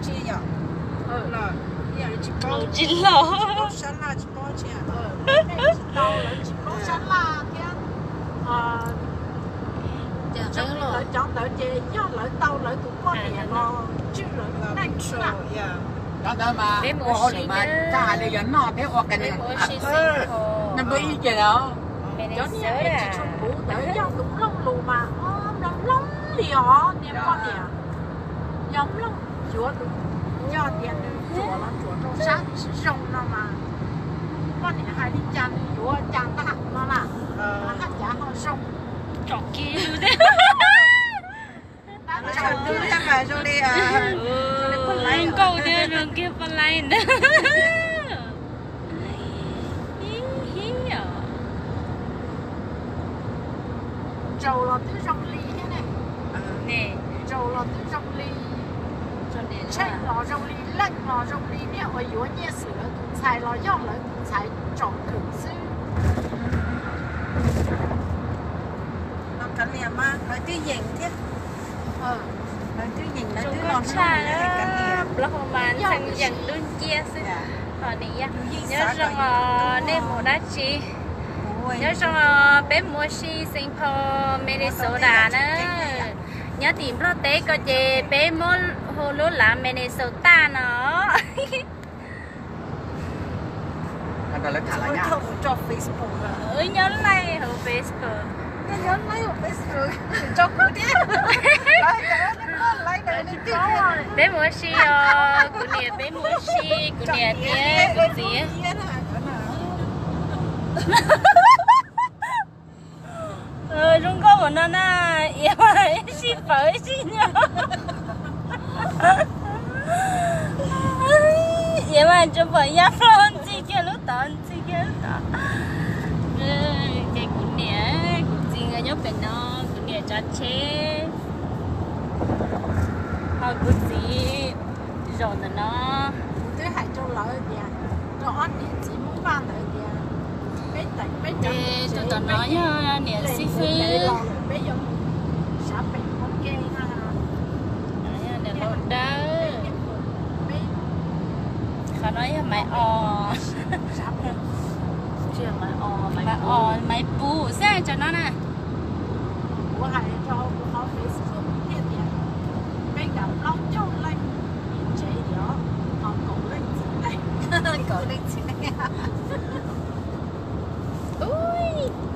Tsis yog, tsis los, sab laj tsis paub tsis, tsis tau, lawv tsis paub sab laj thiab. Lawv cov ntawd ces yog lawv tau lawv tus poj niam los tswj lawv neej. Cov ntawd mas ua hauj lwm mas txhaj hais li yog noj thiab ua qee neeg. Noj npawb ib ce os. Cov niag tsis tshua puv ntawd yog tus mloog lus mas mloog mloog li os niag poj niam. Yog mloog yuav tus, yog tias nws tsuas los tsuas rau sab tsis zoo no mas poj niam hais li cas nws yuav cas ntag no na, mas haj cav ho zoo. Tsom kiag lub thiab. Zoo li, zoo nkauj thiab zoo kiag poj laib ntag. Ib hib os. Zaus los twb zoo li thiab ne. Zaus los twb zoo li. Tsheej los zoo li, leej los zoo li, niag uas yuav nyiaj xwm lawv tus ntxhais los yog lawv tus ntxhais tsom kwm xwb. Lawv twb yeem thiab. Lawv twb yeem, lawv twb los tshaj, plaub hau mas ntxhee yeem dub nciab xwb. Nyob zoo os, nej mus dab tsi? Nyob zoo os, peb mus ua si Saint Paul, Minnesota na. Nyob tim Nplog teb ko ces peb muab hu lub lav Minnesota no. Wb nyob laij hauv Facebook. Peb mus ua si os, kuv niam, peb mus ua si, kuv niam thiab kuv txiv. Zoo nkauj ua no na, Iab mas ib sij pawv ib sij nyob. Iab mas tsuas pom Yaj Flo ntxig kiag lub tod, ntxig kiag lub tod. Ces kuv niam kuv txiv nkawd nyob pem no, kuv niam tsav tsheb, ho kuv txiv zaum ntawm no. Kuv twb hais rau lawv tias, rau ob niam txiv Hmoob Vaj ntawd tias, peb teem peb cov, tus tom no yog niam xib fwb, peb yuav mus sav pem ua ke na. Niam laus dawb. Qhov no yog Maiv Os. Maiv Os, Maiv Pus xwb cov no na. Kuv hais rau kuv qhov Facebook thiaj tias, peb nkag plaub caug leej tsev yog, ho kaum leej txiv neej, kaum leej txiv neej.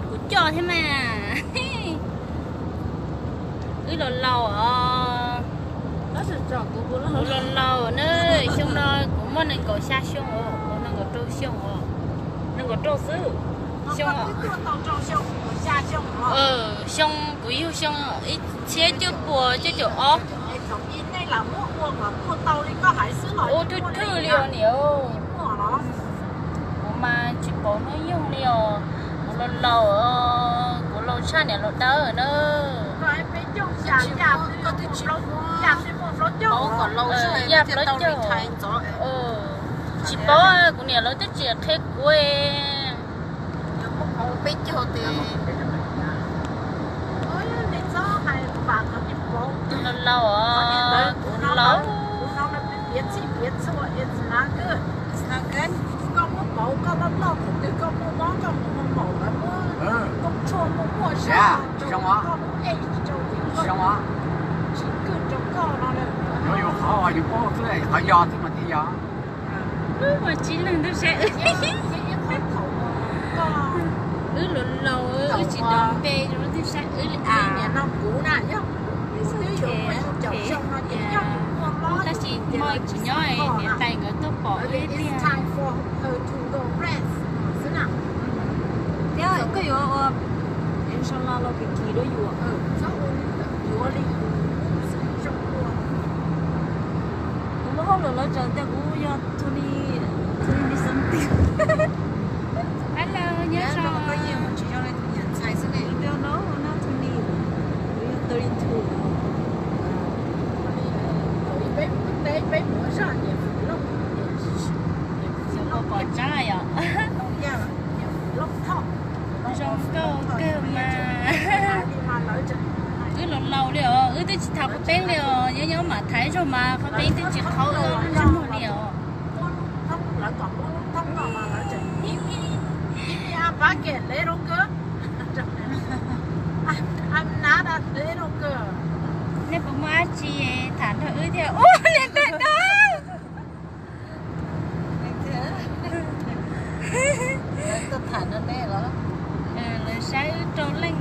Kuv coj thiab mas. Wb laus laus os. Kuv laus laus na, xyoo no kuv muaj nees nkaum xya xyoo os, nees nkaum rau xyoo os, nees nkaum rau xwb. Xyoo, xyoo kuv yug xyoo ib txhiab cuaj puas cuaj caum ob. Ua thwj thwj li os niam. Kuv mas tsis paub hnub nyoog li os. Kuv laus laus, kuv laus tshaj niam laus dawb na. Yaj plaub caug. Tsis paub, kuv niam lawv twb tsis qhia kuv. Peb caug tes. Laus laus os, kuv laus. Tsis zoo os. Yuav yus qhov yus paub xwb, qhov yog xwb mas thiaj yog. Ua tsis leej twg saib wb. Wb laus laus, wb tsis tau npe, twb saib wb li as. Tab sis muaj kuv nyob niam tais nkawd tuaj pom wb tiag. Thiab koj yuav ua insurance los kev kis rau yus. Kuv muab hauj lwm lawv tsaws tias kuv yog twenty, twenty something. Hello, nyob zoo. Kuv yog thirty two. Pom tsaab yom. Zoo nkauj kawg mas. Wb laus laus li os, wb twb tsis tham qhov peeb li os, nyob nyob mam tham ib zaug mas qhov peeb twb tsis qhau wb. Pab kem le rau kawg. Am nab da le rau kawg. Nej puas muaj dab tsi tham nrog wb thiab? Ua niam tais dawb. Tuaj tham nrog nej los? Lawv saib wb rau leej.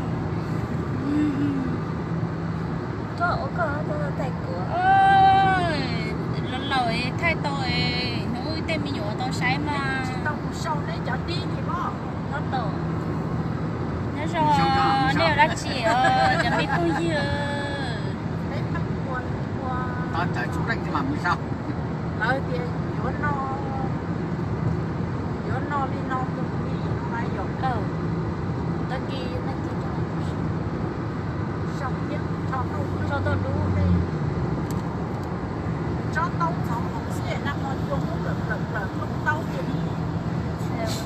Koj ua koj thaij kuv. Laus laus thaij tau, hnub tej me nyuam tau saib mas. Tsis tau mus sau nej cov dib li os. Nyob zoo, nej ua dab tsi os cov me phooj ywg? Lawv tias yuav no, yuav no li no tus li no na yom. Tag kis, tag kis tso tau dub. Tsob taub ntxhov hauv xwb na, ho cua muab plawm plawm plawm coob taub tiag li.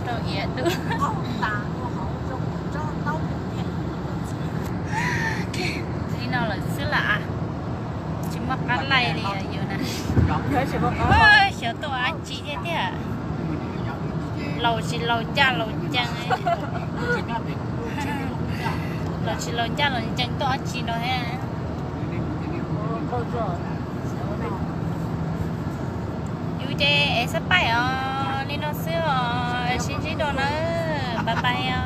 Rau iav dub. Qoj tas ua hauv zoo tsob taub tiag tiag. Li no lawm xwb las. Tsis muaj qab laij li yus na. Xyov tuaj dab tsi thiab tiag. Laus tsis laus ncaj laus ncees. Laus tsis laus ncaj laus ncees tuaj dab tsi no thiab. Yus ces es xab paim os, li no xwb os, sib ntsib dua nawb, bye bye os.